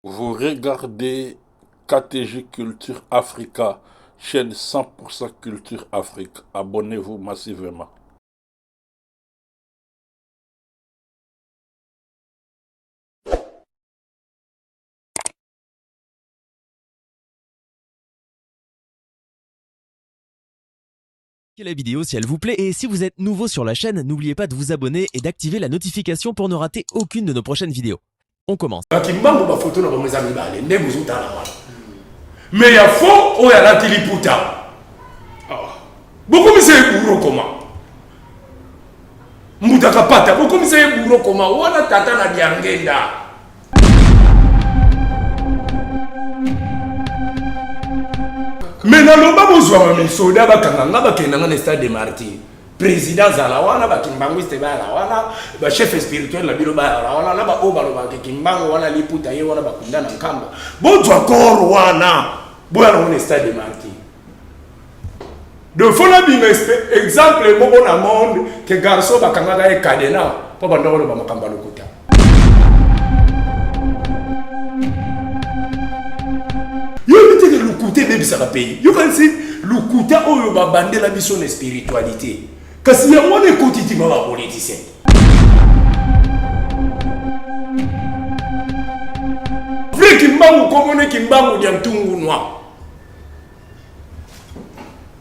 Vous regardez KTG Culture Africa, chaîne 100% Culture Afrique. Abonnez-vous massivement. La vidéo si elle vous plaît et si vous êtes nouveau sur la chaîne, n'oubliez pas de vous abonner et d'activer la notification pour ne rater aucune de nos prochaines vidéos. On commence. Kimbangu bafoto na bango eza mibale nde bozotala wana, mais ya faux oyo alati liputa, bokomisa ye buro koma mbutaka pata, bokomisa ye buro koma wana tata na diangenda. Mais naloba bozwama misoda, bakanga nga, bakenda nga na Stade de Martyr, président azala wana, bakimbangwiste bayala wana, bachef spirituel na bino bayala wana, na baoyo balobaka Kimbango wana liputa ye wana bakunda na Nkamba. Bozwa corps wana, boya nango na Stade de Martyr. Donc faut nabima exemple moko na monde ke garçon bakangaka ye cadenas mpo banda koloba makambo ya lokuta. Yoyebi te ke lokuta ebebisaka pays? Yokanisi lokuta oyo babandela biso na spiritualité, kasi yango wana ekoti ntima bapoliticien. Vrai Kimbangu komone Kimbangu dia ntungunwa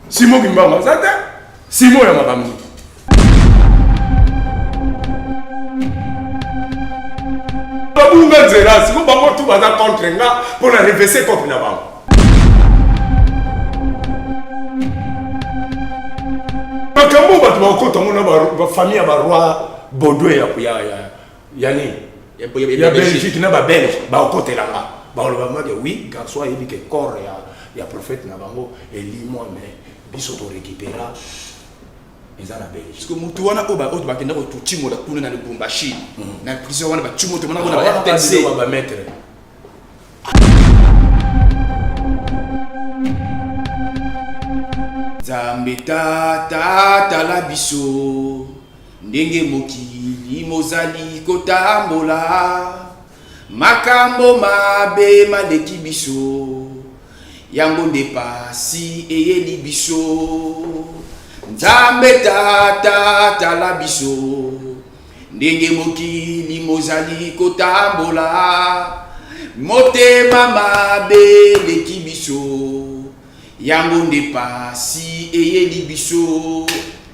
Simo Kimbangu aza te Simo ya makambo. Babunga nzela siko, bango tu baza contre nga mpo na revese cope na bango. Makambo bato bakokota ngo na bafamille ya baroi Baudouin ya nini, ya Belgique, na Babelge bakokotela nga, bakoloba make oui, garçon ayebi ke corps ya prophète na bango elimwa, mais biso torécupéra eza na Belgique. Parce que mutu wana oyo oyo bakenda kotimola kuna na Lubumbashi, na prison wana, batimo tomona kuna ba RTNC. Bamaître. Nzambe tata, tala biso ndenge mokili mozali kotambola, makambo mabe maleki biso, yango nde pasi eyeli biso. Nzambe tata, tala biso ndenge mokili mozali kotambola, motema mabe eleki biso, yango nde pasi eyeli biso.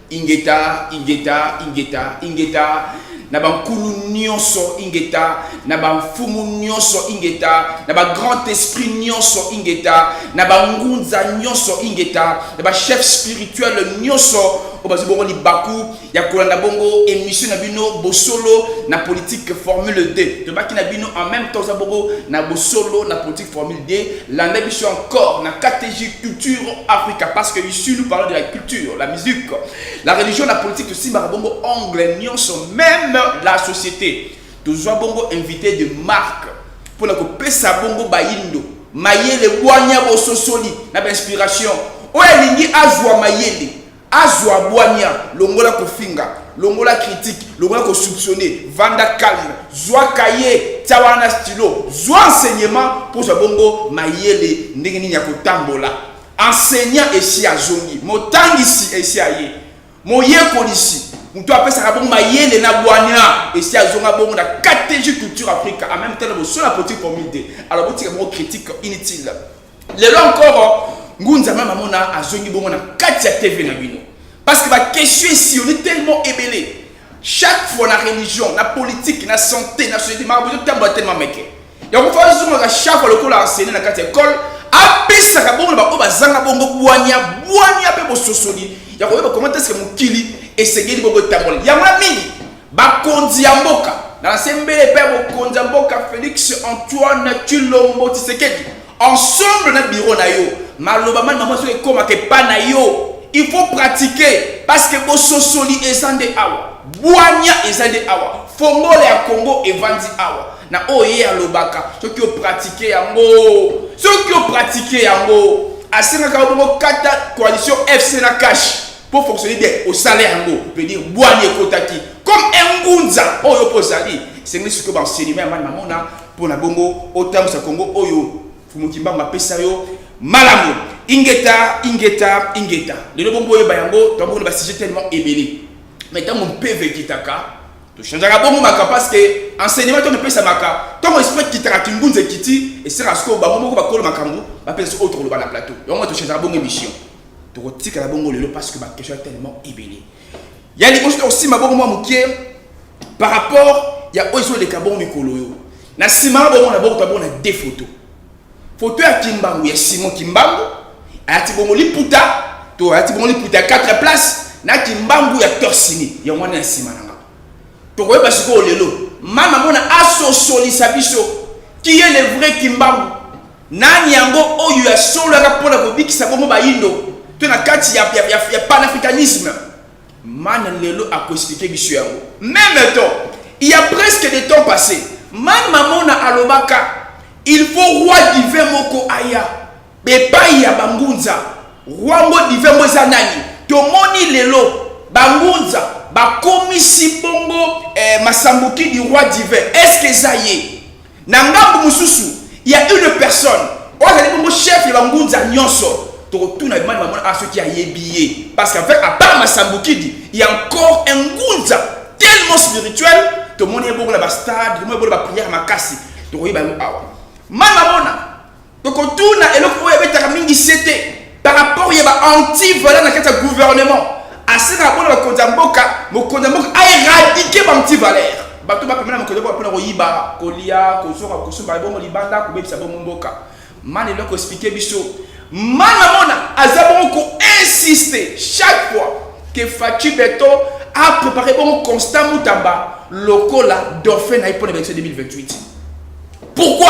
Ingeta, ingeta, ingeta, ingeta na bankulu nyonso, ingeta na bamfumu nyonso, ingeta na bagrand esprit nyonso, ingeta na bangunza nyonso, ingeta na bachef spirituel nyonso oyo bazwi bongo libaku ya kolanda bongo émission na bino Bosolo na Politique Formule 2. Tobaki na bino en même temps oza bongo na Bosolo na Politique Formule 2. Landa biso encore na KTG Culture Africa, parce que ici nous parlons de la culture, la musique, la religion, la politique. Tosimbaka bongo angle nyonso, même la société. Tozwa bongo invité de marque mpona kopesa bongo bayindo mayele, bwanya, bososoli na bainspiration. Oyo alingi azwa mayele, azwa bwanya, longola kofinga, longola critique, longola kosoupçonner, vanda calme, zwa kaye, tia wana stylo, zwa enseignement mpo ozwa bongo mayele ndenge nini ya kotambola. Enseignant esi azongi, motangisi esi aye, moyekolisi, moto apesaka bongo mayele na bwanya esi azonga bongo na KTG Culture Africa, en même temps na Bosolo Politique Formule 2. Alors botika bongo critique inutile. Lelo encore ngunza mama mona azongi bongo na kati ya TV na bino, parce que baquestion esi oni tellement ebele chaque fois na religion, na politique, na santé, na société. Makambo ezotambola tellement meke, yango faut azongaka chaque fois lokola enseigne na kati ya école, apesaka bongo na baoyo bazanga bongo bwanya, bwanya mpe bososoli ya koyeba comment est-ce que mokili esengeli bongo etambola. Yango na mingi bakonzi ya mboka na nse mbele mpe ya mokonzi ya mboka Félix Antoine Tshilombo Tshisekedi ensemble na bureau na yo, maloba mani mama soki ekomaka epa na yo, il faut pratiquer, parce que bososoli eza nde awa, bwanya eza nde awa, fongola ya Congo evandi awa na oyo ye alobaka. Soki opratike yango, soki opratike yango, asengaka bongo kata coalition FC na CACH po fonctionner bien, osala yango, veut dire bwani ekotaki comme engunza oyo mpo ozali. Esengeli sikoyo baenseignement ya mani mamona. mpo na bongo otambwisa Kongo oyo Mfumu Kimbangu apesa yo malamu. Ingeta, ingeta, ingeta. Lelo bongo boyeba yango, toamoni ba sujet tellement ebele. Mais ntango mpeve ekitaka, tochangeaka bongo maka parce que enseignement ntango epesamaka, ntango esprit ekitaka, kingunza ekiti, esalaka sikoyo bango moko bakolo makambo bapesa so oyo tokoloba na plateau. Yango tochangeaka bongo émission. Tokotikala bongo lelo parce que ba question tellement ebele. Ya liboso, tokosimba bongo mwa mokie par rapport ya oyo ezoleka bongo mikolo oyo. Na nsima na bongo na bongo tobona deux photos. Photo ya Kimbangu, ya Simon Kimbangu ayati bongo liputa, to ayati bongo liputa ya 4 places, na Kimbangu ya torsini yango wana ya nsima na nga. Tokoyeba sikoyo lelo mama mona asosolisa biso qui est le vrai Kimbangu, nani yango oyo ya solo yaka mpona kobikisa bongo bayindo to na kati ya panafricanisme. Mana lelo akoexpliquer biso yango. Même temps, il y a presque des temps passés, man mamona alobaka il faut roi divin moko aya epai ya bangunza. Roi ngo divin ngo eza nani? Tomoni lelo bangunza bakomisi bongo Masambuki du roi divin. Est ce que eza ye? Na ngambu mosusu, il y a une personne oyo azali bongo chef ya bangunza nyonso. Tokotuna bimani bamona a soki ayebi ye, parce qu'en fait, à part Masambukidi, il y a encore un ngunza tellement spirituel. Tomoni ye bongo na bastade, tomoni bongo na baprière makasi. Tokoyeba yango awa. Mama mona, tokotuna eloko oyo ebetaka mingi sete par rapport ya ba-anti-valeur na kati ya gouvernement. Asengaka mpona bakonzi ya mboka, mokonzi ya mboka aéradiquer ba-anti-valeur, bato bapemela mokonzi ya mboka mpona koyiba, kolia, kozoka, kosomba bongo libanda, kobebisa bongo mboka. Mana eloko expliquer biso. Mana mona aza bongo koinsister chaque fois que Fatshi Béton a préparé bongo Constant Mutamba lokola dauphin na ye mpona élection 2028. Pourquoi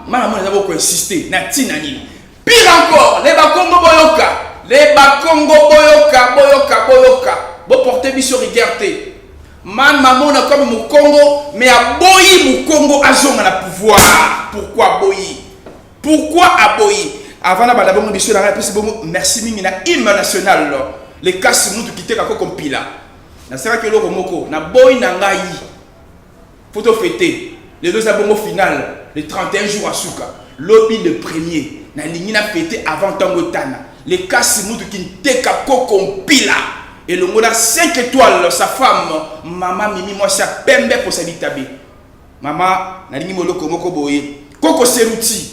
mana mona aza bongo koinsister na ntina nini? Pire encore, les Bakongo boyoka, les Bakongo boyoka, boyoka, boyoka, boporte biso rigueur te. Man mamona comme mokongo, mais aboyi mokongo azonga na pouvoir. Pourquoi aboyi? Pourquoi aboyi? Avant na banda bongo biso na ngai, apesi bongo merci mingi na hymne national, le kasi mutu kiteka koko mpila. Nasalaki eloko moko, naboyi na ngai faut tofêter. Lelo eza bongo final, le 31 jour asuka, lobi le premier. Nalingi na fêter avant ntango etana. Le kasi mutu kinteka koko mpila elongo na 5 étoiles, sa femme mama Mimi, mwasi ya pembe posa bitabe. Mama, nalingi moloko moko boye koko seruti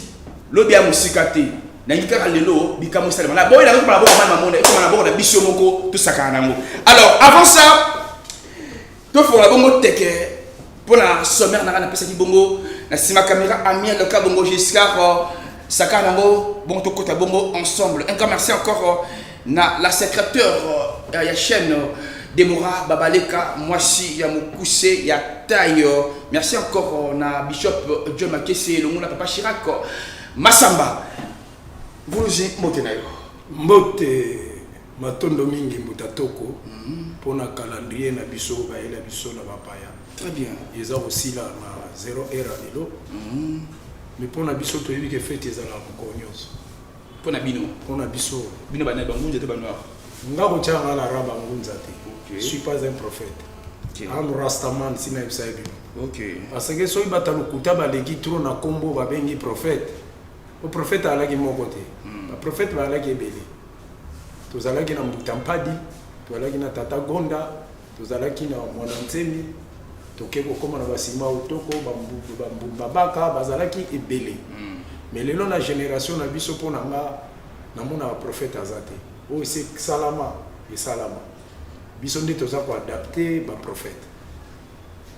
lobi ya mosika te. Nalingi kaka lelo bikambo esalema na boye nango, na boko mana mamona ekoma na boko na biso moko, tosakana nango. Alors, avant ça, tofongola bongo teke mpona sommaire na ngai. Napesaki bongo na nsima caméra Amiel ka bongo Giscard saka nango bongo, tokota bongo ensemble. Un grand merci encore na la secrétaire ya chaîne, Demora Babaleka, mwasi ya mokuse ya taille. Merci encore na Bishop John Makese elongo na Papa Chirac Masamba Vuluzi. Mbote na yo. Mbote, matondo mingi mbuta toko mpona calendrier na biso bayela biso na bapaya. Très bien. Eza kosila na 0 heure ya lelo, mais mpona biso toyebi ke fête ezalaka mokolo nyonso. Mpo na bino? Mpona biso. Bino bana bangunza te, banoir? Nga kotyaka nga na ra bangunza te. Je suis pas un prophète. Am rastaman si nayebisa ye bino. Parce que soki bato ya lokuta baleki trop na nkombo babengi prophète, po prophète azalaki moko te, baprophète bazalaki ebele. Tozalaki na Mbuta Mpadi, tozalaki na Tata Gonda, tozalaki na Mwana Ntsemi, toke kokóma na basima Otoko, bambumba baka bazalaki ebele. Mais lelo na génération na biso, mpo na nga namonaka prophète aza te. Oyo esi esalama, esalama. Biso nde toza koadapter baprophète.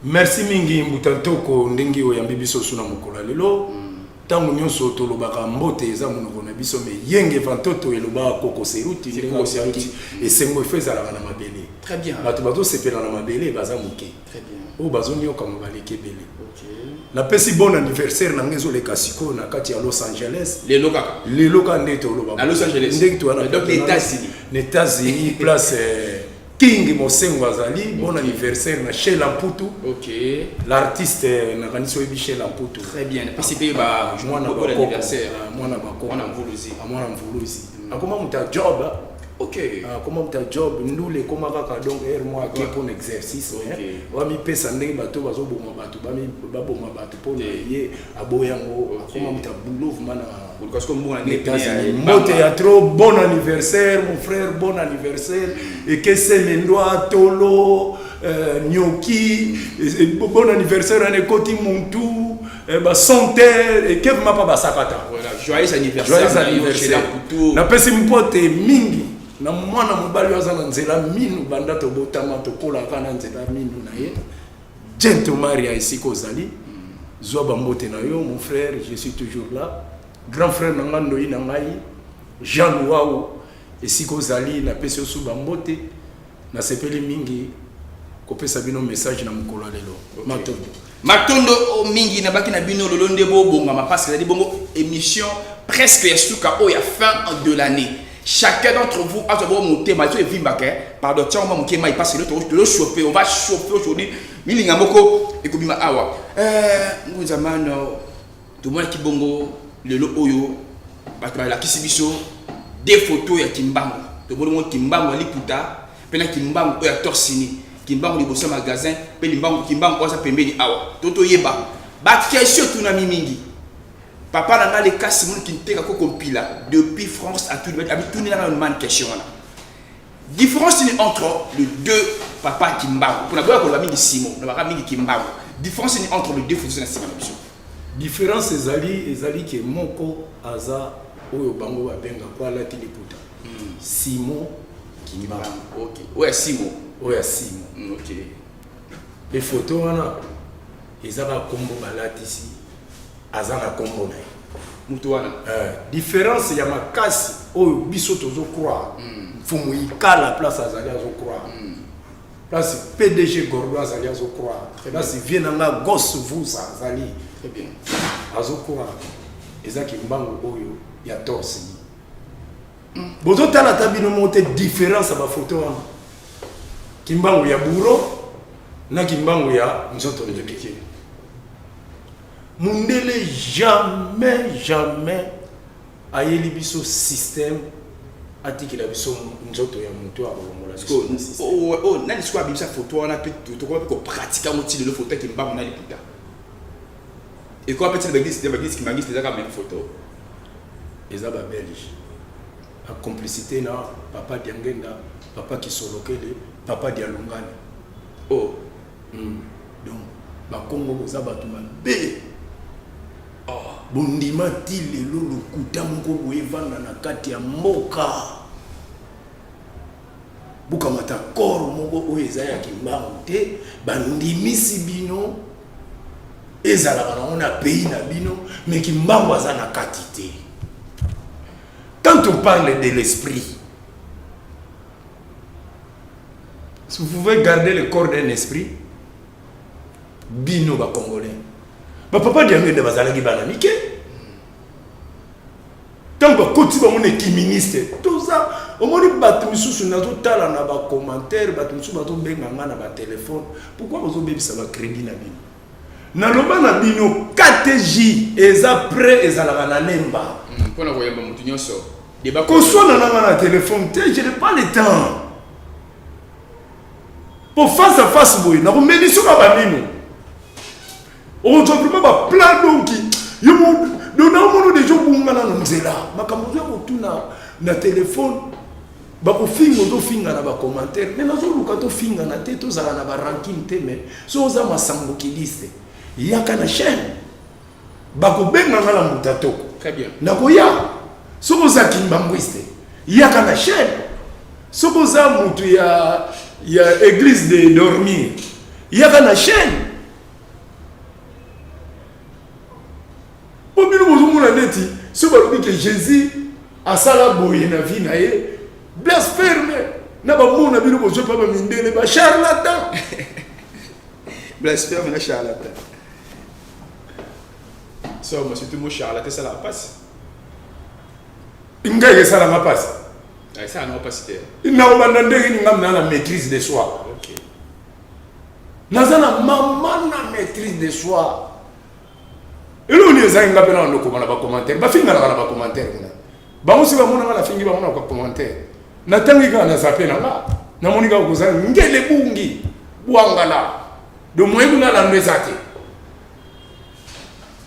Merci mingi mbuta ntoko ndenge oyambi biso su na mokolo ya lelo. Ntango nyonso tolobaka mbote eza monoko na biso, mais yenge vantoto elobaka koko seruti ndenge Koko Seruti. alobaki, esengo efo ezalaka na mabele. Très bien. Bato bazosepela na mabele baza moke. Très bien. Oyo bazoniokama baleki ebele. Napesi bon anniversaire na ngai ezoleka sikoyo na kati ya Los Angeles. Lelo kaka? Lelo kaka nde toloba. Na Los Angeles? Ndenge toya na Donc, na États-Unis. Na États-Unis, place King Mosengo azali. Bon anniversaire na Shela Mputu, l'artiste. Nakanisi oyebi Shela Mputu. Très bien. Napesi mpe ba mwana bon bakoko. anniversaire. Ah, mwana bakoko. Mwana mvuluzi. Ah, mwana mvuluzi akoma moto ya job. Akoma moto ya job, ndule ekoma kaka donc heure moko ake mpona exercice, wamipesa ndenge bato bazoboma bato, baboma bato mpona ye aboya yango. Akoma moto ya boulot vraiment na États-Unis. Mbote ya trop, bon anniversaire mon frère, bon anniversaire. Ekeseme ndwa tolo nyoki, bon anniversaire wana ekoti muntu basanter eke vraiment mpa basakata. Joyeux anniversaire. Joyeux anniversaire. Napesi mpote mingi na mwana mobali oyo aza na nzela minu. Banda tobotama, tokolaka na nzela minu na ye. Gento Maria, esika ozali, zwa bambote na yo mon frère, je suis toujours là. Grand frère na ngai, ndoi na ngai Jean Luau, esika ozali, napesi yo su bambote. Nasepeli mingi kopesa bino message na mokolo ya lelo. Matondo. Matondo mingi. Nabaki na bino lelo nde bobongama, parce que ezali bongo émission presque ya suka oyo ya fin de l'année. Chacun d'entre vous azwa bongo motema so evimbaka. Pardon, tiango mwa moke mai, parce que tozo chauffer, on va chauffer aujourd'hui. Milinga moko ekobima awa. Ngunzamano, tomonaki bongo lelo oyo bato balakisi biso deux photos ya Kimbangu. Tomoni bongo Kimbangu ya liputa mpe na Kimbangu oyo ya torse nu, Kimbangu liboso ya magasin mpe limbangu Kimbangu oyo aza pembeni awa. To toyeba baquestion etunami mingi. Papa na ngai Lekasi Munu Kinteka Kokompila depuis France atuni, abitunelanga man question wana: différence nini entre les deux papa Kimbangu? Mpona boya koloba mingi Simo, nalobaka mingi Kimbangu. Différence nini entre les deux photos na nsima na biso? Différence ezali ke moko aza oyo bango babenga po alati liputa, Simon Kimbangu. Ok, oyo ya Simo. Oyo ya Simo. E photo wana eza bakombo balatisi, aza na kombo na ye. Moto wana. Différence ya makasi oyo biso tozocroire, Mfumu Ikala place azali azocroire, place PDG Gordo azali azocroire, place vie na nga Gos Vusa azali Très bien. azocroire, eza Kimbangu oyo ya torse nu. Bozotala ata bino moko te différence ya bafoto wana, Kimbangu ya bourreau na Kimbangu ya nzoto ndeke. Mundele jamais, jamais ayeli biso système atikela biso nzoto ya moto akolongola biso na système. Oh, nani sikoyo abimisa photo wana mpe tokoma mpe kopratique yango ti lelo? Photo ya Kimbangu na liputa ekoma mpe tina baeglise kimbangiste, ezaka même photo. Eza babelge na complicité na papa Diangenda, papa Kisolokele, papa Dialungani. Oh. Donc bakongo boza bato mabe. Bondima ti lelo lokuta moko boye evanda na kati ya mboka. Bokamata corps moko oyo eza ya Kimbangu te, bandimisi bino ezalaka nango na pays na bino, mais Kimbangu aza na kati te. Quand on parle de l'esprit, si vous pouvez garder le corps d'un esprit, bino bacongolais, bapapa Diangende bazalaki bana mike ntango bakoti bango na ekiministre. Toza omoni bato misusu nazotala na bacommentaire, bato misusu bazobenga nga na batelefone: "Pourquoi bozobebisa bacrédit na bino?" Naloba na bino, KTJ eza prêt, ezalaka na Lemba. Mpona koyamba motu nyonso. Koswana na nga na telefone te, je n'ai pas le temps. Po face à face boye nakomeli soka bamino, okozwa vraiment baplan. Donc yo donc naomona deja obunga nano nzela, makambo ozoya kotuna na telefone, bakofinga, ozofinga na bacommentaire. Mais nazoluka tofingana te, tozala na barancune te. Mais so oza masambukiliste, yaka na chaîne, bakobenga nga na mbuta toko. Très bien. Nakoya. Soki oza kimbangwiste, yaka na chaîne. Soki oza mutu ya église de dormir, yaka na chaîne. Mpo bino bozomona neti soki balobi ke Jésus asala boye na vie na ye, blasphème na bamona bino bozwi mpa bamindele, bacharlatan. Blasphème na charlatan. So moi, surtout mo charlatan esalaka mpasi. Ngai esalanga mpasi. Esalaka nango mpasi te. Nakobanda ndenge nini? Ngam na na maîtrise de soi. Naza na mama na maîtrise de soi. Eloko nini ezangi nga mpe na bandokoma na bacommentaire? Bafinganaka na bacommentaire kuna. Bango si bamonanga nafingi bango na bacommentaire. Natangi kaka na zape na nga, namoni kaka koza ngele bungi bwangala de moyen kuna lando eza te.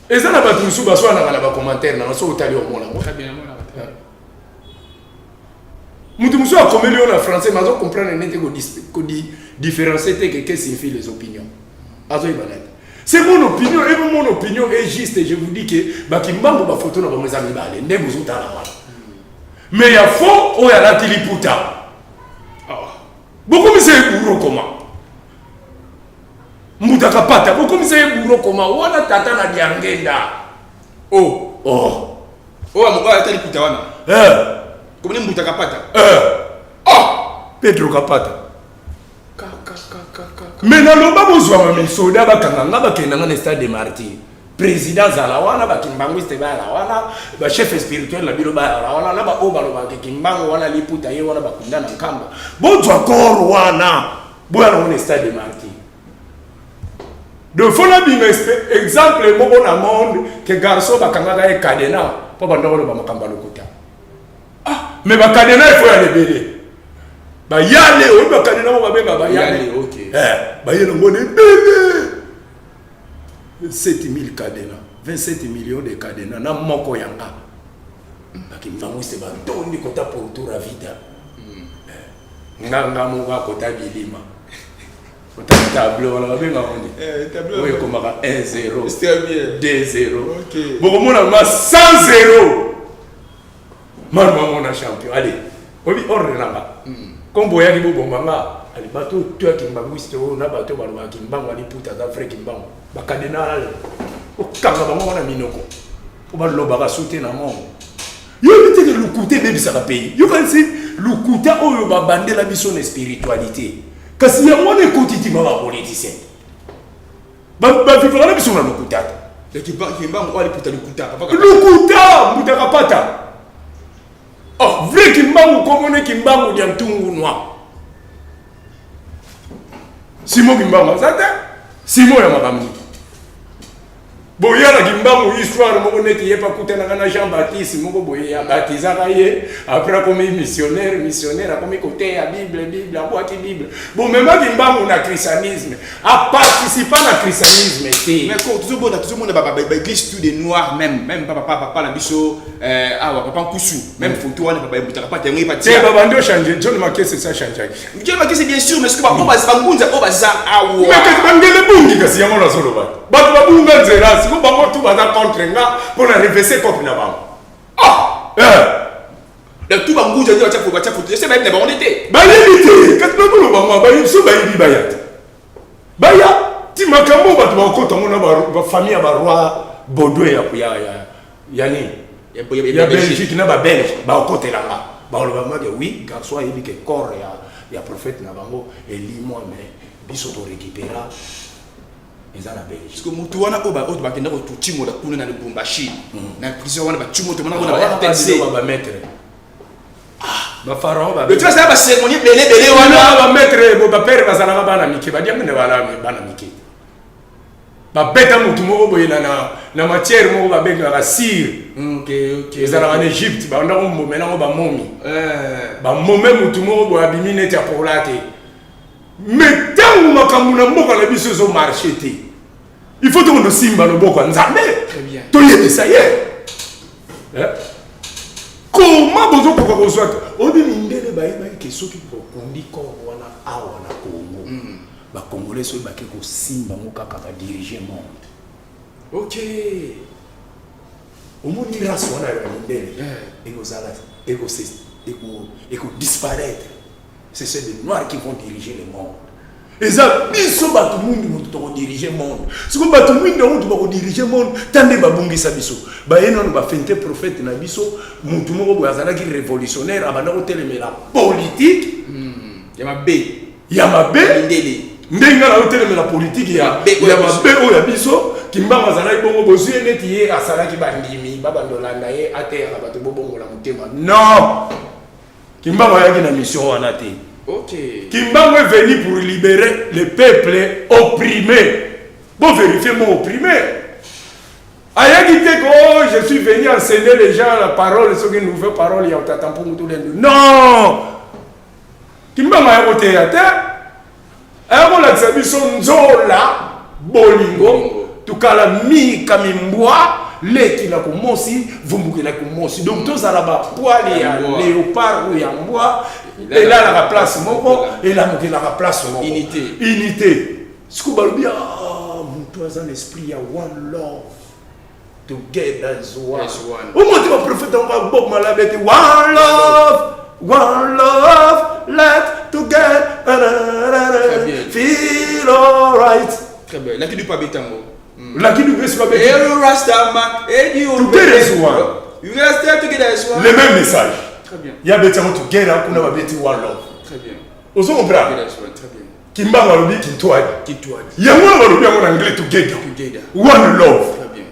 Eza na bato mosusu baswanaka na bacommentaire nanga, soki otali omona ngo. Moto mosusu akomeli yo na français, mais azo comprendre nete kodifférencier te que que signifie les opinions. Azoyeba nete c'est mon opinion et mon opinion est juste. Je vous dis que bakimbangu, bafoto na bango eza mibale nde bozotala wana, mais ya faux oyo alati liputa, bokomisa ye bourreau. Koma mbutaka pata, bokomisa ye bourreau. Koma wana tata na diangenda. Oh. Oh. Oyo oyo alata liputa wana? Eh. Komoni mbutaka pata? Eh. Oh. Pedro Kapata. Ka ka ka ka ka. Mais naloba bozwama misoda, bakanga nga, bakenda nga na stade de Martyr, président azala wana, bakimbangwiste bayala wana, bachef spirituel na bino bayala wana, na baoyo balobaka kimbango wana liputa ye wana bakunda na Nkamba. Bozwa corps wana, boya nango na stade de Martyr. Donc faut nabima exemple moko na monde ke garçon bakangaka ye cadenas mpo banda koloba makambo ya lokuta. Ah, mais bacadenas efo ya lebele bayale oyo bacadenas mo babenga bayale. Yale, ok. Eh, bayele ngo na ebele, 7000 cadenas, 27 millions de cadenas na moko yanga. Bakimbanguiste batondi kota pourtour vita. Nganga moko akota bilima, kota tableau wana babengaka ngo Eh, tableau. Oyo ekomaka 1 0 Très bien. 2 0. Bokomona ma 100 0 mano mamona champion. Allez, oyebi ordre nanga comme boyaki boboma nga. Ale, bato to ya kimbanguiste oyo na bato balobaka kimbangu aliputa aza vrai kimbangu, bacadenas ale okanga bango wana minoko mpo balobaka su te na mongo. Yoyebi teke lokuta ebebisaka pays. Yokanisi lokuta oyo babandela biso na spiritualité, kasi yango wana ekoti ntima bapoliticien bavivaka na biso na lokuta te. Kimbangu oyo aliputa, likuta papa. Lokuta mbutaka pata. Oh, vrai kimbangu komone kimbangu dia ntungu noir. Simo kimbangu aza te, simo ya makambo boyala kimbangu. Histoire moko neti ye pakutanaka na Jean Baptiste moko boye, abatizaka ye, après akomi missionnaire. Missionnaire akomi koteya Bible, Bible abwaki Bible. Bomema kimbangu na christianisme, aparticipa na christianisme te. Mais ko tozomona baéglise tout de noir, même papa papa na biso awa, papa Nkusu, même photo wana papa ebutaka pata yango te. Epatia. Babandi ochange, John Makese sa changeaki. John Makese, bien sûr, mais ce que bangunza oyo baza awa. Mais kasi bangele bungi, kasi yango nazoloba, bato babunga nzela. Siko bango tu baza contre nga mpo na renverser cope na bango. Ah. Eh. Donc tout bangunza nde batia photo ese bayebi na bango nde te. Bayebi te, kasi nakoloba mwa bayebi. So bayebi, baya te, baya ti makambo oyo bato bakokota ngo na bafamille ya baroi Baudouin ya nini, ya Belgique, na babelge bakokotelanga, bakoloba make oui, garçon ayebi ke corps ya prophète na bango elimwa, mais biso torécupéra eza na Belgique. Parce que motu wana oyo oyo bakenda kotimola kuna na Lubumbashi, na prison wana, batimo tomona ngo na ba RTNC. Bamaître bapharaon. Mais tu vois, ça bacérémonie ebele ebele wana. Wana bamaître bo bapere bazalaka bana mike, badiamene bana bana mike. Babeta motu moko boye na matière moko babengaka cire. Ezalaka na Egypte, banda komomela yango bamomi. Bamome motu moko boye, abimi neti apola te. Mais ntango makambo na mboka na biso ezomarche te, il faut tokondo simba loboko ya Nzambe. Très bien. Toyebisa ye. Eh? Koma bozokoka kozwa oyebi mindele bayebaki ke soki bokundi corps wana awa na Congo, bacongolais soki bake kosimba ngo kaka, badirige monde. Omoni race wana ya mindele ekozala ekodisparaître. C'est ceux des noirs qui vont diriger le monde. Eza biso bato mwindu moto tokodirige monde. Sikoyo bato mwindu yango moto bakodirige monde ta nde babungisa biso. Baye nano bafente prophète na biso, motu moko boye azalaki révolutionnaire, abanda kotelemela politique ya mabe. Ya mabe. Mindele. Ndenge nga naotelemela politike ya Mabe oyo ya ya biso. Mabe oyo ya biso. Kimbangu azalaki bongo, bozwi ye neti ye asalaki bandimi babandolanda ye, ateyaka bato bobongola motema. Non, Kimbangu ayaki na mission wana te. Kimbangu est venu pour libérer le peuple opprimé. Bon, vérifier mot opprimé. Ayaki te que oh, je suis venu enseigner les gens la parole, ce qui nouvelle parole ya tata Mpungu Tulendo. Non. Kimbangu aya koteya te, aya kolakisa biso nzola bolingo tukala mika mimbwa leki na komosi vumbukela komosi. Donc tozala bapoils ya léopard oyo ya mbwa, elalaka place moko, elamukelaka place moko. Unité. Unité. Sikoyo balobi, ah, moto aza na esprit ya one love, together as one. As one. Omoti baprophète yango, Bob Marley ete one love, one love, let together Très bien. feel alright. Très bien. Lucky Dube abetango. Lucky Dube soki abeti. Hey, Rastaman, hey, you. Together as one. You gotta stay together as one. Le même message. Très bien. Ya beti yango together, kuna babeti one love. Très bien. Ozo comprendre? Together as one. Très bien. Kimbangu alobi kintwadi. Kitwadi. Yango wana balobi yango na anglais, together. Together. One love. Très bien.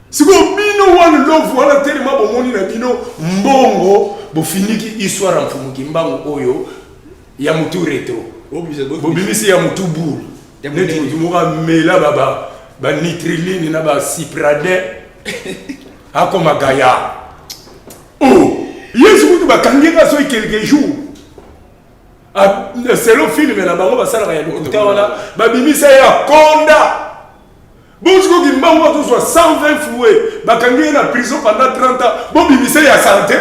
Sikoyo bino one love wana telema, bomoni na bino mbongo, bofiniki histoire ya Mfumu Kimbangu oyo ya mutu retro, bobimisi ya mutu bulu Ya neti monene. mutu moko amela banitriline na bacypradin, akoma gaya. O Yesu kutu bakangi nga soki quelques jours. Ah, selon film na bango basalaka ya lokuta wana, babimisa ye akonda. Bosikoki mbangu azozwa 120 fouet, bakangi ye na prison pendant 30 ans, bobimisa ye ya santé.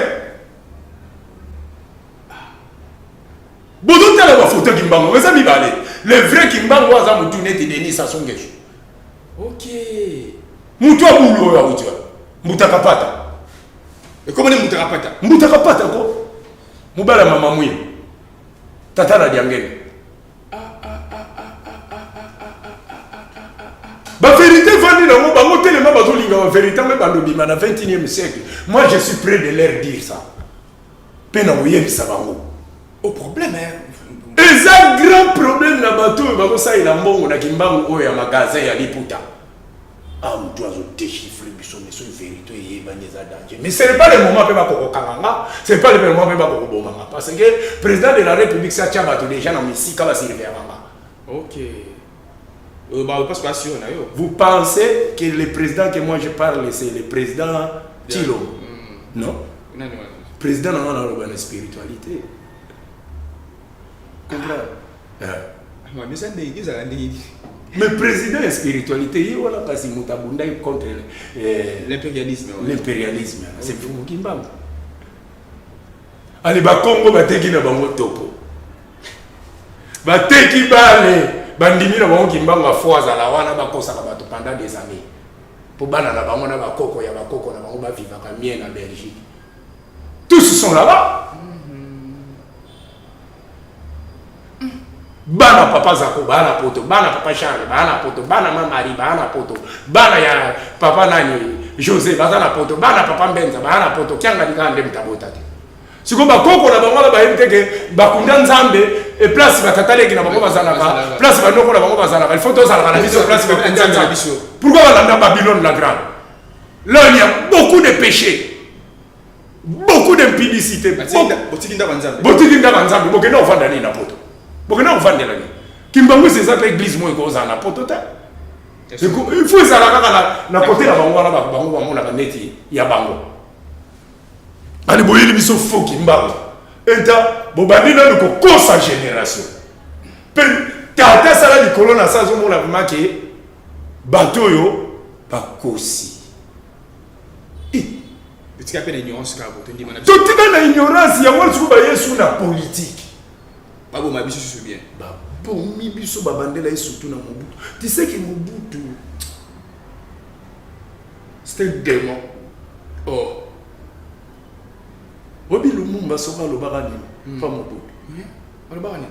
Bozotala bafoto Kimbangu eza mibale. Le vrai Kimbangu aza motu neti Denis Sassou Nguesso. Mutu abulu oyo awuti wana, Mbutaka Pata. Ekomoni Mbutaka Pata. Mbutaka Pata ko mobala mama mwini, tata na Diangene. Bavérité evandi nango bango telema, bazolinga bavérité yango ebanda obima na 21e siècle. Moi, je suis prêt de leur dire ça mpe na koyebisa bango. Au problème, hein. Eza grand problème na bato oyo bakosalela mbongo na Kimbangu oyo ya magasin ya liputa. Ah, motu azodéchiffre biso, mais soki vérité eyebani, eza danger. Mais ce n'est pas le moment mpe bakokokanga nga, ce n'est pas le moment mpe bakokoboma nga, parce que président de la République si atia bato déjà na misika basurveillaka nga. Ok. Bah, parce que assure na yo. Vous pensez que le président que moi je parle, c'est le président Tshilombo? Non. Nani wana? Président na nga naloba na spiritualité, comprendre. Ah, mais ça ndenge ezala ndenge nini? Mais président ya spiritualité ye wana, kasi moto abundaki contre L'impérialisme. Ouais. l'impérialisme, c'est Mfumu Kimbangu. Ale Bakongo bateki na bango topo, bateki bale, bandimi na bango Kimbangu afo azala wana, bakosaka bato pendant des années mpo bana na bango na bakoko ya bakoko na bango bavivaka mie na Belgique. Tous sont là-bas. Bana papa Zako baa na poto, bana papa Charles baa na poto, bana ma Marie baa na poto, bana ya papa nani José baza na poto, bana papa Mbenza baa na poto. Kiangani kaka nde moto abota te. Sikoyo bakoko na bango wana bayebi te ke bakunda Nzambe e place batata leki na bango bazalaka, place banoko na bango bazalaka. Il faut tozalaka na biso place bakunda Nzambe. Pourquoi balanda Babylone la grande? Là, il y a beaucoup de péchés, beaucoup d'impudicité. Botiki ndako ya Nzambe. Botiki ndako ya Nzambe, bokende kovanda nini na poto? Bokende kovandela nini? Kimbanguisi eza mpe église moko ekozala na poto te. Il faut ezala kaka na kote na bango wana, bango bamonaka neti ya bango. Ali boyeli biso fo Kimbangu, eta bobandi nanu kokosa génération mpe tata asala likolo na sa, azomona vraiment ke bato oyo bakosi. Totika mpe na ignorance kaka, tondima na biso. Totika na ignorance yango wana. Sikoyo bayesu na politike. Baboma biso susu bien. Babomi biso, babandela ye surtout na Mobutu. Tu sais que Mobutu, c'est un démon. Oh. Oyebi Lumumba soki alobaka nini pa Mobutu? Balobaka nini?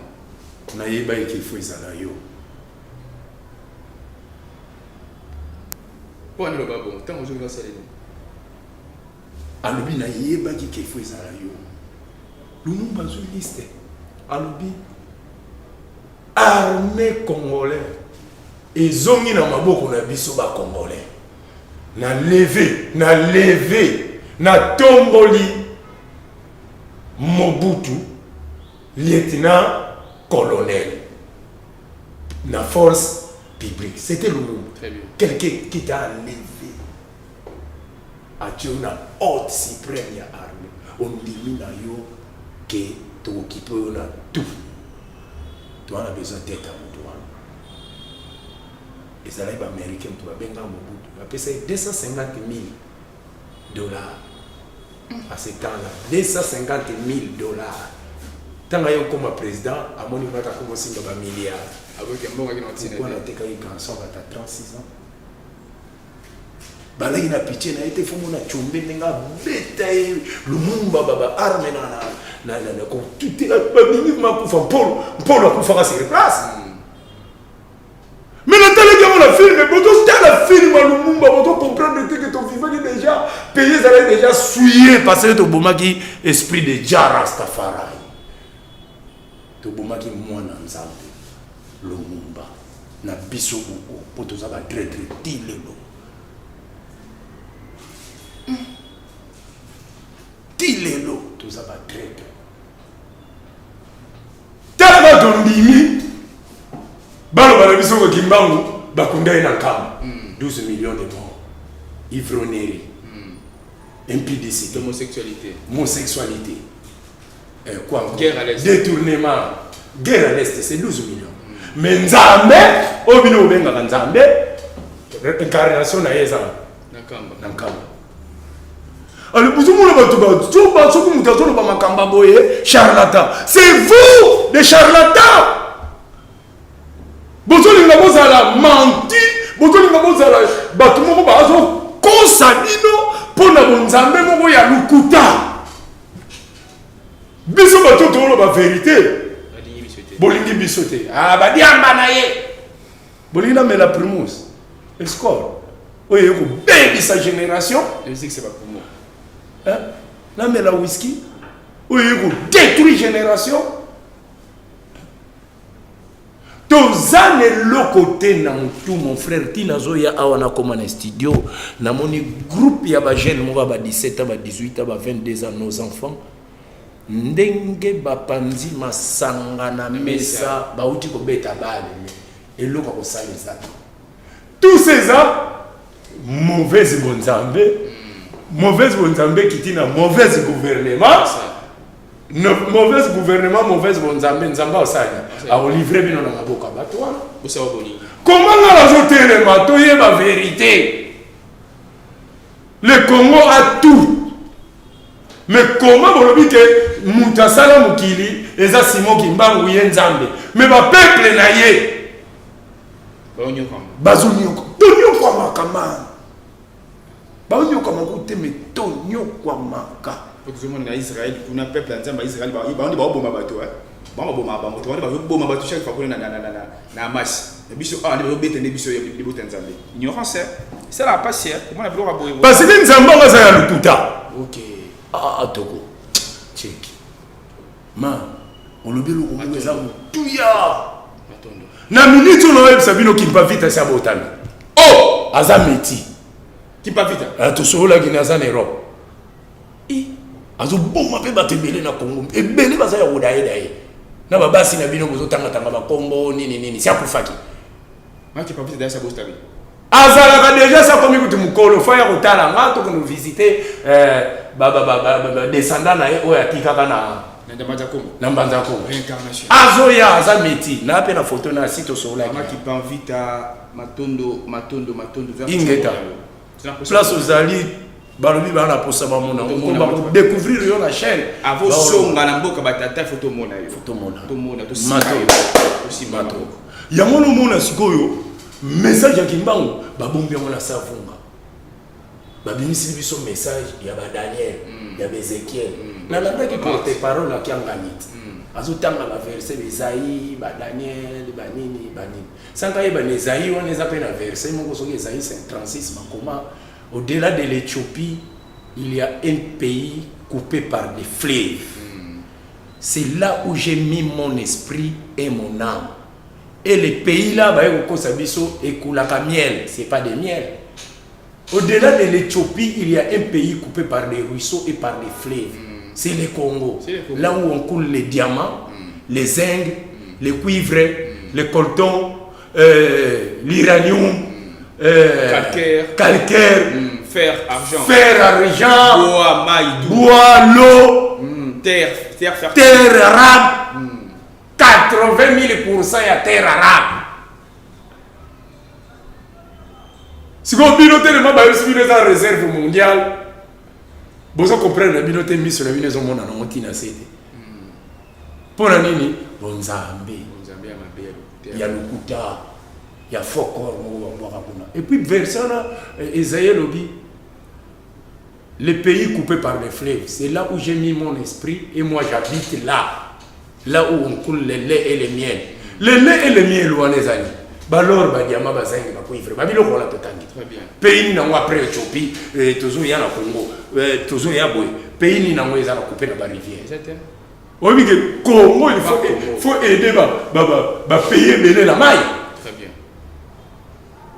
Nayeba eke ifo ezala yo. Mpo wana eloba bongo ntango ozoki basala nini? Alobi nayebaki ke ifo ezala yo. Lumumba azwi liste, alobi armée congolais ezongi na maboko na biso bacongolais, na leve, na leve, natomboli Mobutu lieutenant colonel na force publique. C'était Lumumba. Très bien. Quelqu'un qui t'a enlevé, atie yo na haute suprême ya armée, ondimi na yo ke Tokokipe oyo na tout. Toza na besoin tete ya moto wana. Ezalaki ba américain moto babengaka Mobutu, bapesa ye 250 000 $ à ce temps-là, 250 000 $. Ntango aye okóma président, amoni kaka akomosimba bamilliard. Aboki mbongo akina ntina. Pourquoi natekaki garçon bata 36 ans, balaki na pitié na ye te? Fo mona Tshombe ndenge abeta ye Lumumba, ba arme na kotutela, babimi makufa. Mpolo mpolo akufaka sur place. Mais natalaki yango na film. Bototala film ya Lumumba, botocomprendre te ke tovivaki déjà, pays ezalaki déjà souillé, parce que tobomaki esprit de Jah Rastafari, tobomaki mwana Nzambe Lumumba na biso moko, mpo toza batraître ti lelo, ti lelo toza batraître. Talaka, tondimi baloba na biso koki mbangu, bakunda ye na Nkamba, 12 millions de morts, ivrognerie, impudicité, homosexualité, homosexualité, quoi encore? Guerre à l'Est. Détournement, guerre à l'Est, c'est 12 millions. Mais Nzambe oyo bino bobengaka Nzambe, incarnation na ye eza na Nkamba. Na Nkamba. Alors bozomona bato bazoba, soki moto azoloba makambo ya boye, charlatan. C'est vous des charlatans. Bozolinga bozala menti, bozolinga bozala bato moko bazokosa bino mpo na bonzambe moko ya lokuta. Biso bato toloba vérité. Balingi biso te. Bolingi biso te. Ah, badiamba na ye, bolingi namela Primus Escort oyo eye kobebisa génération. La musique, c'est pas pour moi. Hein? Namela whisky oyo eye kodétruire génération. Toza na eloko te na motu, mon frère. Ntina azoya awa, nakóma na studio, namoni groupe ya bajeune moko ya ba 17 ans, ba 18 ans, ba 22 ans, nos enfants, ndenge bapanzi masanga na mesa, bauti kobeta bale, eloko ya kosala eza te. Tout eza mauvaise bonzambe, mauvaise bonzambe ekiti na mauvaise gouvernement. No, mauvaise gouvernement, mauvaise bonzambe. Nzambe osali akolivre bino na maboko ya bato wana. Bosala bolingi. Koma nga nazotelema, toyeba vérité. Le Congo a tout, mais comment bolobi ke moto asala mokili eza Simon Kimbangu, ye Nzambe, mais bapeuple na ye baonyokwama? Bazonyoka, tonyokwamaka ma baonyokwamaka te, mais tonyokwamaka. Po tozomona na Israel kuna, peuple ya Nzambe ya Israel, bango nde baoboma bato, eh. Bango baboma bango, to bango nde bazoboma bato chaque fois kuna na Hamas. Na biso awa nde bazobeta nde biso ya libota ya Nzambe. Ignorance, eh. Esalaka pasi, eh, komona biloko ya boye. Parce que Nzambe yango aza ya lokuta. Ok. Ah, toko cheki ma olobi eloko moko eza motuya. Matondo. Na minute oyo naoyebisa bino, Kimpa Vita esi abotami. Oh! Aza meti. Kimpa Vita. Ah, tosololaki na aza na Europe, azoboma mpe bato ebele na Congo, ebele baza ya kodayeda ye na babasi na bino, bozotangatanga bakombo nini nini, si akufaki. Ma Kimpa Vita dayasa botami. Azalaka déjà, sa akomi kutu mokolo fa ya kotala nga, tokende visite badescendant na ye oyo atikaka na na Mbanza Kongo. Na Mbanza Kongo. Réincarnation. Azoya, aza meti na mpe na foto na si tosololaki. Mama Kimpa Vita, matondo, matondo, matondo. Ingeta. Place ozali, balobi baa na posa bamona, bakodécouvrir yo na chaîne. Avosonga na mboka batata, fo tomona yo. Tomona. Tomona, tosimba yo, tosimba maboko. Yango nomona sikoyo message ya Kimbangu, babombi yango na savunga, babimisili biso message ya badaniel, ya baezekiel. Nalandaki porte parole akiangani ti azotanga baverset baEsaïe, badaniel, banini banini, sanka yeba na Esaïe wana eza mpe na verset moko, soki Esaïe 36, bakoma: au-delà de l'Éthiopie, il y a un pays coupé par des fleuves, c'est là où j'ai mis mon esprit et mon âme. Et le pays là, baye kokosa biso ekulaka miel, c'est pas des miel. Au-delà de l'Éthiopie, il y a un pays coupé par des ruisseaux et par des fleuves, c'est le Congo. C'est le Congo. Là où on coule les diamants, les zinc, les cuivres, le coltan, l'uranium, Calcaire. Calcaire, Fer, argent, fer, argent, bois, maï, tout. Bois, l'eau. Terre, terre fertile. Terre arabe. 80 000 ya terre arabe. Sikoyo bino telema bayebisi bino eza réserve mondiale, bozo comprendre na bino te, miso na bino ezomona nango ntina se te. Mpo na nini? Bonzambe Nzambe ya mabe ya lokuta. Ya lokuta, ya faux corps moko babwaka kuna. Et puis verset wana, Esaïe elobi: "Le pays coupé par les fleuves, c'est là où j'ai mis mon esprit et moi j'habite là, là où on coule le lait et le miel." Le lait et le miel wana ezali balor, badiamant, bazinc, bacuivre, babiloko wana totangi. Très bien. Pays nini yango après Éthiopie? Tozoya na Congo, tozoya boye, pays nini yango eza na coupé na barivière? Eza te. Oyebi ke Congo, il faut, Congo. faut aider bapays ebele na mai. Très bien.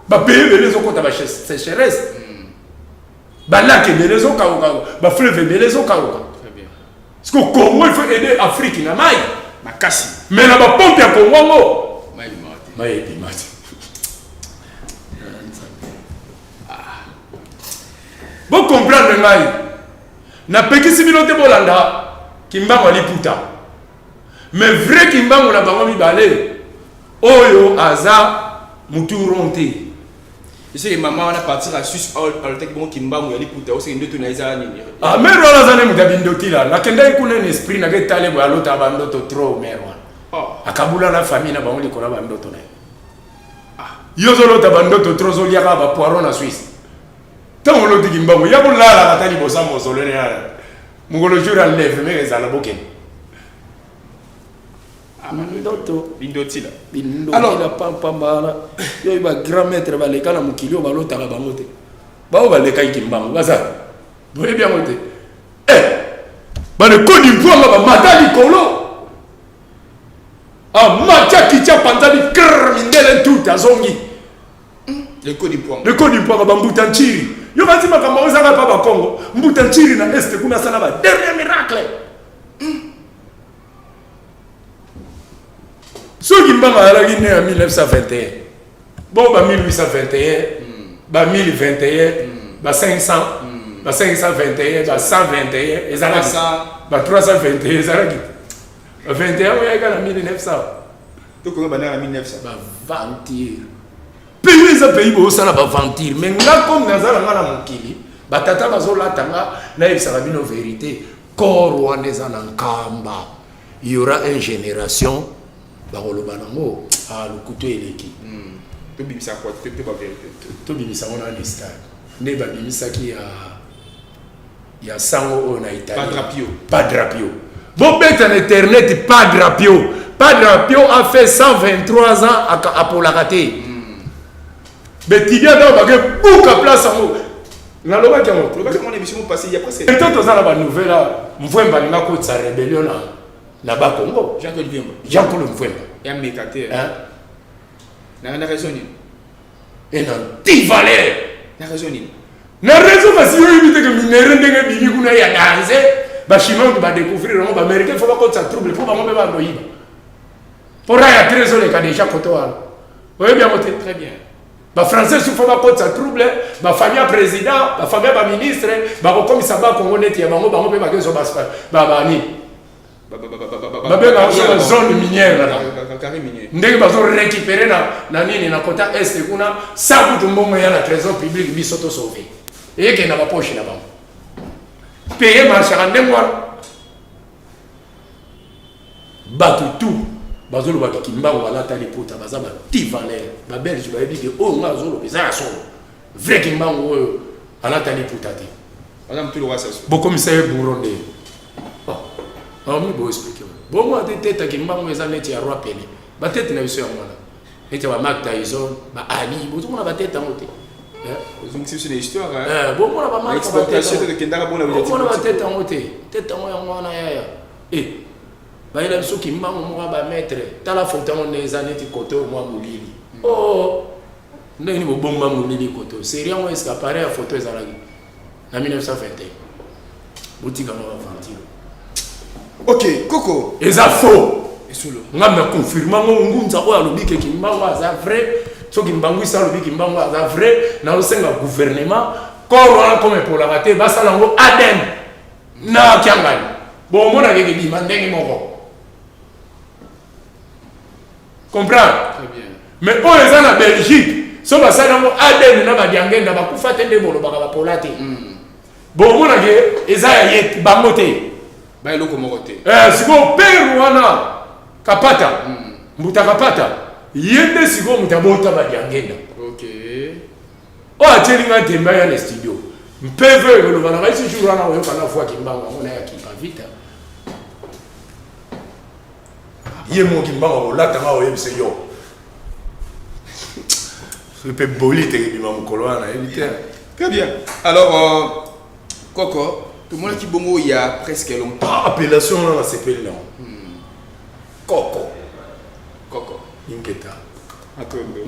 Bapays ebele ezokɔta basécheresse, balac ebele ezokauka, bafleuve ebele ezokauka. Très bien. Parce que Congo, il faut aider Afrique na mai. Makasi. Mais na bapompe ya Congo yango, Mai ebimaka te. Mai ebima te. Bocomprendre ngai, napekisi bino te bolanda Kimbangu ya liputa, mais vrai Kimbangu na bango mibale oyo aza mutu rond te. Eseke mama wana partir ya Suisse, alotaki bongo Kimbangu ya liputa, oseke ndoto na eza nini? Ah, mare wana aza nde moto ya bindotila. Nakendaki kuna na esprit, naketale boye, alota bandoto trop mare wana. Oh. Akabula na famille na bango likolo ya bandoto na ye. Yo ozolota bandoto trop, ozoliaka bapoireau na Suisse. Ntango oloti Kimbangu, ya kolalaka ata liboso ya mosolo ne yana mokolo jour enlèvement ezala, bokende ndoto. Bindotila. Bindotila pampamba wana. Yo oyo bagrand maître baleka na mokili oyo, balotaka bango te. Bao balekaki Kimbangu baza, boyebi yango te. Eh, balekodi mvwanga, bamata likolo, amati, akiti, apanzani krr, mindele ntuta, azongi. Lekodi mpwanga. Lekodi mpwanga, bambuta nciri. Yo bati makambo yango ezaka mpa bakongo. Mbuta nciri na este kuna asala ba dernier miracle. Soki mbanga azalaki ne ya 1921, bo ba 1821, ba 1021, ba 500, ba 521, ba 121 ezalaki, 300. Ba 321 ezalaki, ba 21 oyo ayaka na 1900. Tokomi bandaka na 1900. Baventure pays eza pays bozosala baventure. Mais nga, comme naza na nga na mokili, batata bazolata nga, nayebisaka bino vérité. Corps wana eza na Nkamba. Il y aura une génération bakoloba nango: ah, lokutu eleki. Tobimisa kwa te bavérité. Tobimisa ngo na stade nde babimisaki ya sango oyo na Italie. Padre Pio. Padre Pio, bobeta na internet Padre Pio. Padre Pio a fait 123 ans, apolaka te. Betidia ntango bake buka place yango, nalobaki yango. Tolobaki yango na émission passé il y a presque To toza na banouvelle, Mvwemba alinga kotisa rébellion na Bakongo. Jean-Claude Mvwemba. Jean-Claude Mvwemba. Ya meka te. Hein? Na raison nini? E na antivaleur. Na raison nini? Na raison, kasi yo oyebi te ke minerai ndenge ebimi kuna ya danger, bachinois badécouvrir yango, baaméricain faut bakotisa trouble mpo bango mpe bandoyiba mpo ra ya trésor eleka déjà kote wana. Oyebi yango te? Très bien. Bafrançais su faut bakotisa trouble, bafamille ya président, bafamille ya baministre, bakokomisa Bakongo neti ya bango. Bango mpe bakezwa banini, babengaka so bazone minière na bango. Carré minier. Ndenge bazorécupérer na nini, na kota este kuna, sa kutu mbongo ya na trésor public, biso tosauve, eyekende na bapoche na bango. Paye marchaka ndenge wana. Bato tu bazolobaka Kimbangu balata liputa, baza baantivaleur. Babelge bayebi ke oyo nga azoloba eza ya solo. Vrai Kimbangu oyo alata liputa te. Baza motu lokwa sasu. Bokomisa ye bourreau nde omi boexpliquer bongo ate teta Kimbangu eza neti ya roi Pele. Batete na biso yango wana neti ya ba Mike Tyson, ba Ali, bozomona batete yango te. Ozongisi biso na histoire. Eh, bomona bamarke. Exportation tokendaka bona. Bomona batete yango te. Tete yango, yango wana yaya e bayela biso Kimbangu moko ya bamaître. Tala foto yango nde eza neti kote oyo mwa molili. O ndenge nini bobomba molili kote oyo? Série yango eske appareil ya photo ezalaki na 1921? Botikanga baventure. Ok, koko. Eza faux. Esolo. Nga na confirme yango. Ngunza oyo alobi ke Kimbangu aza vrai, soki Mbangwisa alobi Kimbangu aza vrai, nazosenga gouvernement, corps wana comme epolaka te, basala yango ADN na Kiangani. Bomonaka ekebima ndenge moko. Comprendre? Mais oyo eza na Belgique, so basali yango ADN na badiangenda bakufa te nde bolobaka bapola te. Bomonaka eza ya ye bango te. Ba eloko moko te. Eh, sikoyo père wana Kapata, Mbuta Kapata, ye nde sikoyo moto abota badiangenda. Oyo atieli nga ntembe aya na studio. Mpeve ekoloba na ngai si jour wana oyoka na voix Kimbangu yango na ya Kimpa Vita. Ye moko Kimbangu akolata nga oyebisa yo. Soki mpe boli te ebima mokolo wana nayebi te. Très bien. Alors, Koko, tomonaki bongo il y a presque longtemps. Ah, appellation wana nasepeli nango. Koko. Koko. Ingeta. Atondo.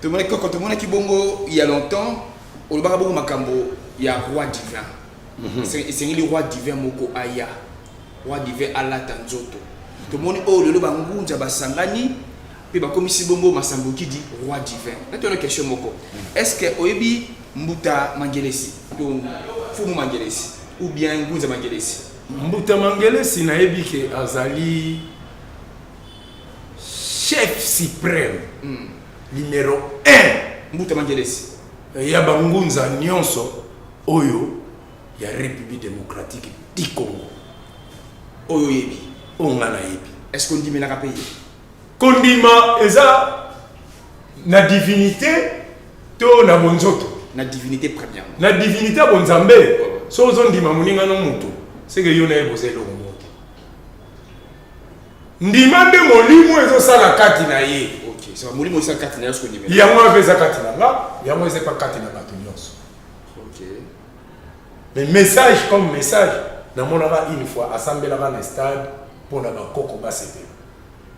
Tomonaki Koko, tomonaki bongo il y a longtemps, olobaka bongo makambo ya roi divin. Esengeli roi divin moko aya. Roi divin alata nzoto. Tomoni oyo lelo bangunza basangani mpe bakomisi bongo Masambukidi roi divin. Natuna question moko. Est-ce que oyebi Mbuta Mangelesi to Fumu Mangelesi ou bien Ngunza Mangelesi? Mbuta Mangelesi nayebi ke azali chef suprême numéro 1 Mbuta Mangelesi ya bangunza nyonso oyo ya République démocratique du Congo. Oyo oyebi? Oyo nga nayebi. Est-ce que ondimelaka mpe ye? Kondima eza na divinité to na bonzoto? Na divinité premièrement. Na divinité ya bonzambe. So ozondima moninga no moto, seke yo na ye boza eloko moko te. Ndima nde molimo ezosala kati na ye. Ok, ça va, molimo ezosala kati na ye, soki ondimela. Yango wana mpe eza kati na nga, yango eza epa kati na bato nyonso. Mais message comme message, namonaka une fois asambelaka na stade mpona bakoko basepela.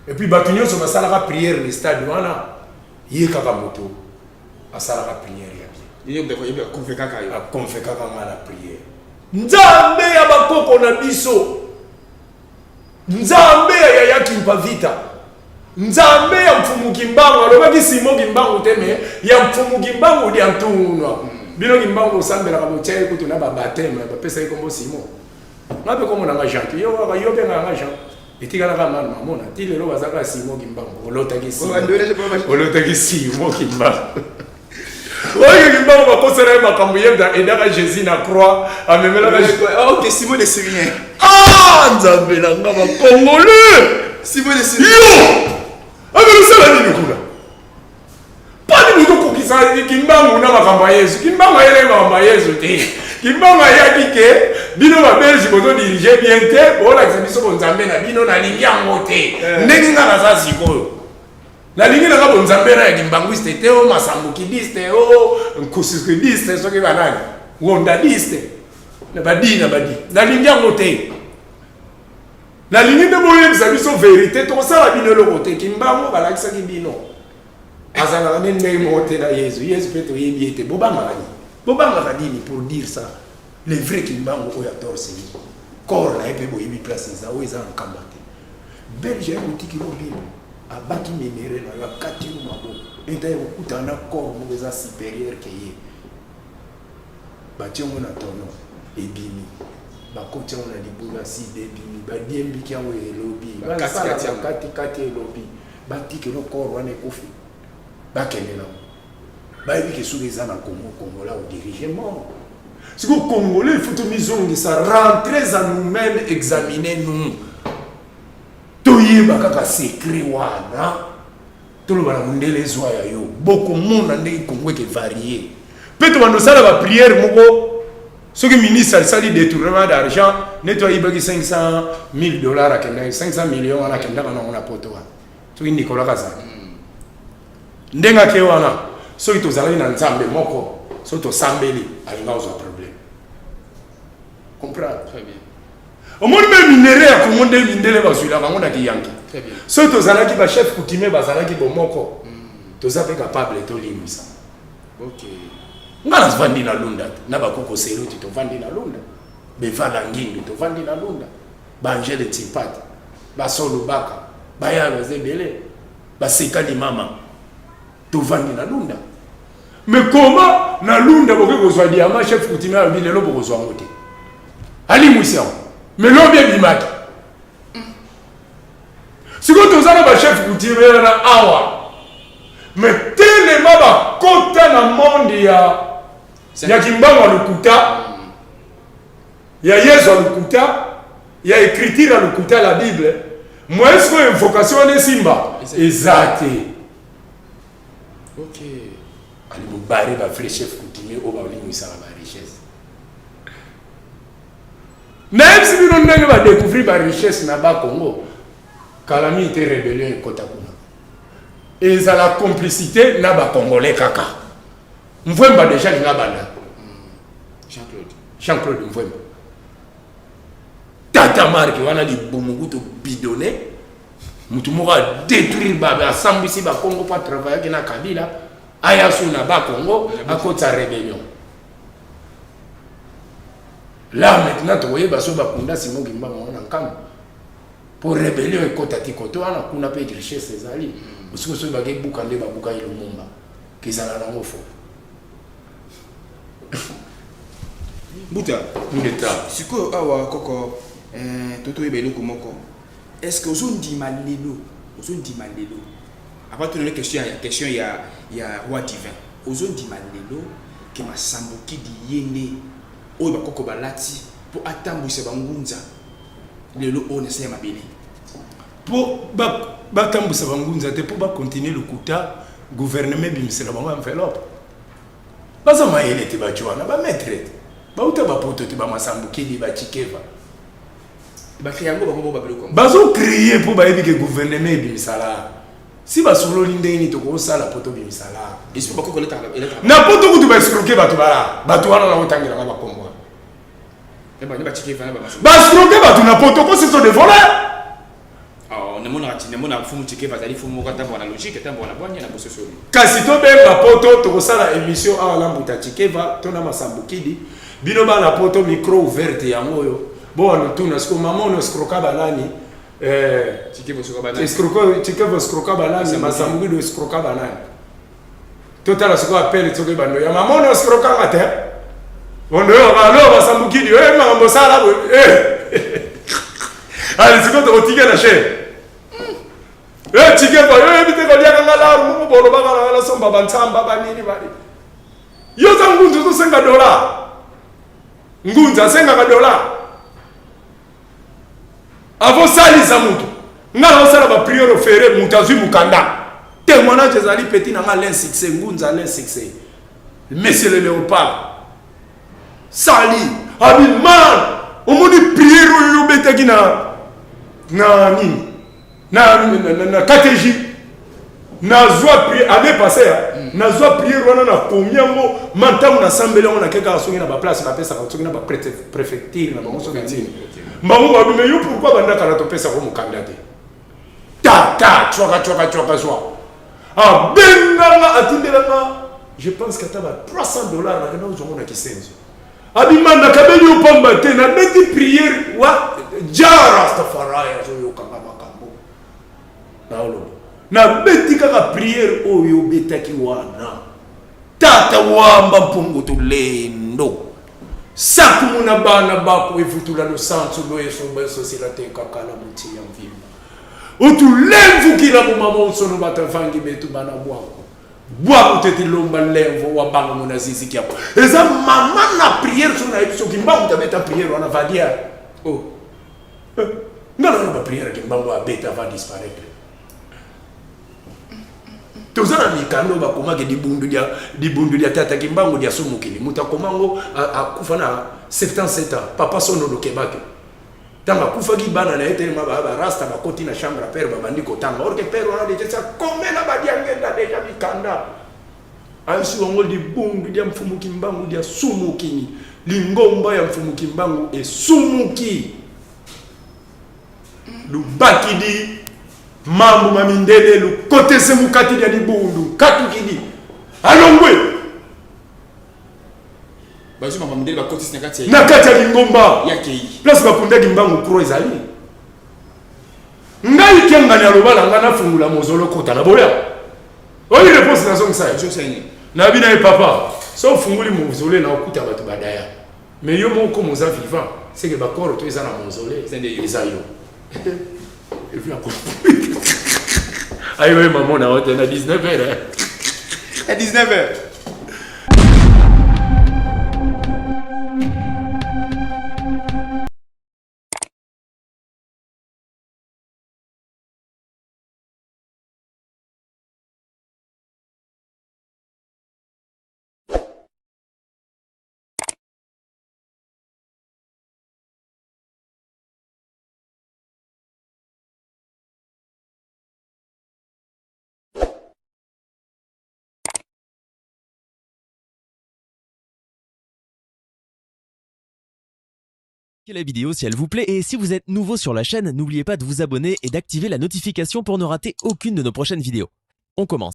Et puis bato nyonso basalaka prière na stade wana, ye kaka moto asalaka prière ya bien. Ye moto akonvekaka yo. Akonvekaka nga na prière. Nzambe ya bakoko na biso, Nzambe ya yaya Kimpa Vita, Nzambe ya Mfumu Kimbangu, alobaki Simon Kimbangu te, mais ya Mfumu Kimbangu dia ntungunwa. Bino Kimbangu bosambelaka botia ye kutu na ba baptême, bapesa ye kombo Simon. Nga mpe kombo na nga Jean te, yo kaka yo bengaka nga Jean. Etikalaka manu mamona ti lelo bazaka Simon Kimbangu, olotaki Simon. Olotaki Simon Kimbangu. Oyo Kimbangu bakosela ye makambo, ye aidaka Jésus na croix, amemelaka Ah, ok, Simon de Syrien. Ah, Nzambe na nga ba Congolais. Simon de Syrien. Yo! Amelisala nini kuna? Pani bozokokisa Kimbangu na makambo ya Yesu. Kimbangu ayelaki makambo ya Yesu te. Kimbangu ayaki ke bino ba Belge bozodirige bien te, bolakisa biso bonzambe na bino, nalingi yango te. Ndenge nga naza sikoyo. Nalingi nanga bonzambe na ya kimbanguiste te, o masambukidiste, o nkusikidiste, soki banani, ngondadiste, na badi na badi. Nalingi yango te. Nalingi nde boyebisa biso verité, tokosala bino eloko te. Kimbangu balakisaki bino. Azalaka nde ndenge moko te na Yesu. Yesu mpe toyebi ye te. Bobangaka nini? Bobangaka nini pour dire ça? Le vrai Kimbangu oyo ya torse ye. Corps na ye mpe boyebi place eza, oyo eza na nkamba te. Belge aye kotikela yo Bible, abaki minerai na yo, akati yo maboko. Ete aye kokutana na corps moko eza supérieur ke ye. Batie yango na tonneau, ebimi. Bakoti yango na libulu acide, ebimi. Badiembiki yango, elobi. Bakati-kati yango. Bakati-kati elobi. Batikela corps wana ekufi. Bakende nango. Bayebi ke soki eza na Congo, Congolais akodirige mort. Sikoyo Congolais, il faut tomizongisa, rentrez à nous-mêmes, examinez-nous. Toyeba kaka secret wana, toloba na mondele ezwa ya yo, bokomona ndenge Congo eke varier. Mpe tobanda osala ba prière moko, soki ministre asali détournement d'argent, neti ayibaki 500 000 dollars, akendaki 500 millions wana, akendaka nango na poto wana. Soki Nicolas Kazadi ndenge ake wana, soki tozalaki na Nzambe moko, soki tosambeli, alinga kozwa problème. Comprendre? Très bien. Omoni mpe minerai ya Congo nde mindele bazwilaka yango na kiyanki. Très bien. Soki tozalaki bachef coutumier bazalaki bomoko, toza mpe capable tolimwisa. Nga navandi na Lunda te, na bakoko Seruti tovandi na Lunda, Bevala Ngindu tovandi na Lunda, Baangele Tsimpati, Basolo Baka, baya baza ebele, basekali mama, tovandi na Lunda. Mais comment na Lunda bokoki kozwa diamant? Chef coutumier alobi lelo bokozwa yango te, alimwisi yango. Mais lobi ebimaki. Sikoyo toza na ba chef coutumier wana awa. Mais telema bakota na monde ya ya Kimbangu ya lokuta, ya Yezu ya lokuta, ya écriture ya lokuta la Bible. Moyen sikoyo invocation wana esimba eza te. Ok. Ali bobare ba vrai chef coutumier oyo balimwisaka ba richesse. Nayebisi bino ndenge ba découvrir ba richesse na ba Congo. Kala mingi te rébellion ekota kuna. Ezala complicité na ba Congolais kaka. Mvwemba déjà linga banda. Jean-Claude. Jean-Claude Mvwemba. Tata Marc wana libumu kutu bidonné. Mutu moko a détruire ba asambwisi ba Congo po travaillaki na Kabila. Aya su na ba Congo akotisa rébellion. Là maintenant tokoyeba so bakunda Simon Kimbangu wana nkambo. Po rébellion ekota ti koto wana kuna pe richesse ezali. Osiko soki bakebuka nde babuka ye Lumumba. Kezala nango fo. Mbuta. Ngeta. Sikoyo awa koko totoyeba eloko moko. Est-ce que ozondima lelo? Ozondima lelo. Avant tout question ya question ya ya roi divin. Ozondima lelo ke Masambukidi ye nde oyo bakoko balati po atambwisa bangunza lelo oyo na se ya mabele. Po batambwisa bangunza te, po ba continuer lokuta, gouvernement ebimisela bango enveloppe. Baza mayele te bato wana, ba maître te. Bauta ba poto te, ba Masambukidi, ba Tshikeva. Ba créer yango bango moko ba biloko. Bazo créer po bayebi ke gouvernement ebimisa la. Si basololi ndenge nini tokosala po tobimisa la. Esprit bakoko elataka elataka. Na poto kutu ba escroquer bato ba bato wana na otangelaka ba kombo. Ba escroquer bato na poto ko ce sont des voleurs. Oh, namonaka ti namonaka fumu Tshikeva azali fumu moko atamboka na logique, atamboka na bwanya na bososoli. Kasi tobenga poto tokosala émission awa na Mbuta Tshikeva to na Masambukidi. Bino bana poto micro ouverte yango oyo. Bo tuna siko mama ono escroka banani? Tshikeva escroka banani? Escroka Tshikeva escroka banani? Masambukidi escroka banani? Totala siko appel soki bando ya mama ono escroka nga te. Ondo yo alo Masambukidi oyo makambo sala boye. Allez, siko tokotika na chaîne. Tshikeva yo yebi te koliaka nga laru moko bolobaka na nga nasomba bantsamba banini bani. Yo oza ngunza ozosenga dollar. Ngunza asengaka dollar. Avant salisa mutu. Nga naosala ba prière ofere mutu azwi mukanda. Témoignage ezali petit na nga Alain Succès, ngunza Alain Succès. Monsieur le Léopard. Sali, abi man, omoni prière oyo obetaki na na nini? Na na, na, na KTJ. Nazwa prière année passée, nazwa prière wana na komi yango, ma ntango nasambeli yango nake kaka soki na ba place bapesaka soki na ba préfecture na bango soki nini. Bango babi mais yo pourquoi bandaka na topesaka mokanda te? Ta ta chwaka chwaka chwaka zwa. Abenganga atindelanga je pense qu'ata ba $300 nakenda kozwa ngo na Kisenzo. Abima nakabeli yo pamba te, nabeti prière wa ja Rastafari azoyokanga makambo. Naoloba. Nabeti kaka prière oyo obetaki wana. Tata wamba mpungu tulendo. Sakumu na bana bako evutula lusansu lweso besosila te kakala muti ya mvimba. Utulemvukila mu mamonso no batavangi betu bana bwako. Bwako te tilomba lemvo wa bango mona ziziki yako. Eza mama na prière so na yebi soki mbangu tabeta prière wana va dire. Oh. Nga na ba prière ke mbangu abeta va disparaître. Toza na mikanda oyo bakomaki libundu dia tata Kimbangu dia sumukili. Moto akomango akufa na 77 ans. Papa Sono Lukebake. Tango akufaki bana na ye telema ba ba rasta bakoti na chambre ya père babandi kotanga. Or que père wana deja sa komela ba diangenda deja mikanda. Ayebisi bango libundu dia mfumu Kimbangu dia sumukini. Lingomba ya mfumu Kimbangu esumuki. Lubakidi mambu ma mindele lukotese mukati dia libundu katukidi alongwe bazwi mambo mindele bakotisi na kati ya na kati ya lingomba ya kei place bakundaki mbangu croix ezali. Ngai Kiangani aloba na ngai nafungula mozolo kota na boya. Oyi réponse nazongisa ye. Ozongisa nini? Nabi na ye papa, so ofunguli mozole na okuta bato badaya. Mais yo moko comme oza vivant, c'est que ba corps to eza na mausolée. Eza yo. Et puis ako. Ayo maman na hote na 19h. À 19h. La vidéo si elle vous plaît et si vous êtes nouveau sur la chaîne, n'oubliez pas de vous abonner et d'activer la notification pour ne rater aucune de nos prochaines vidéos. On commence.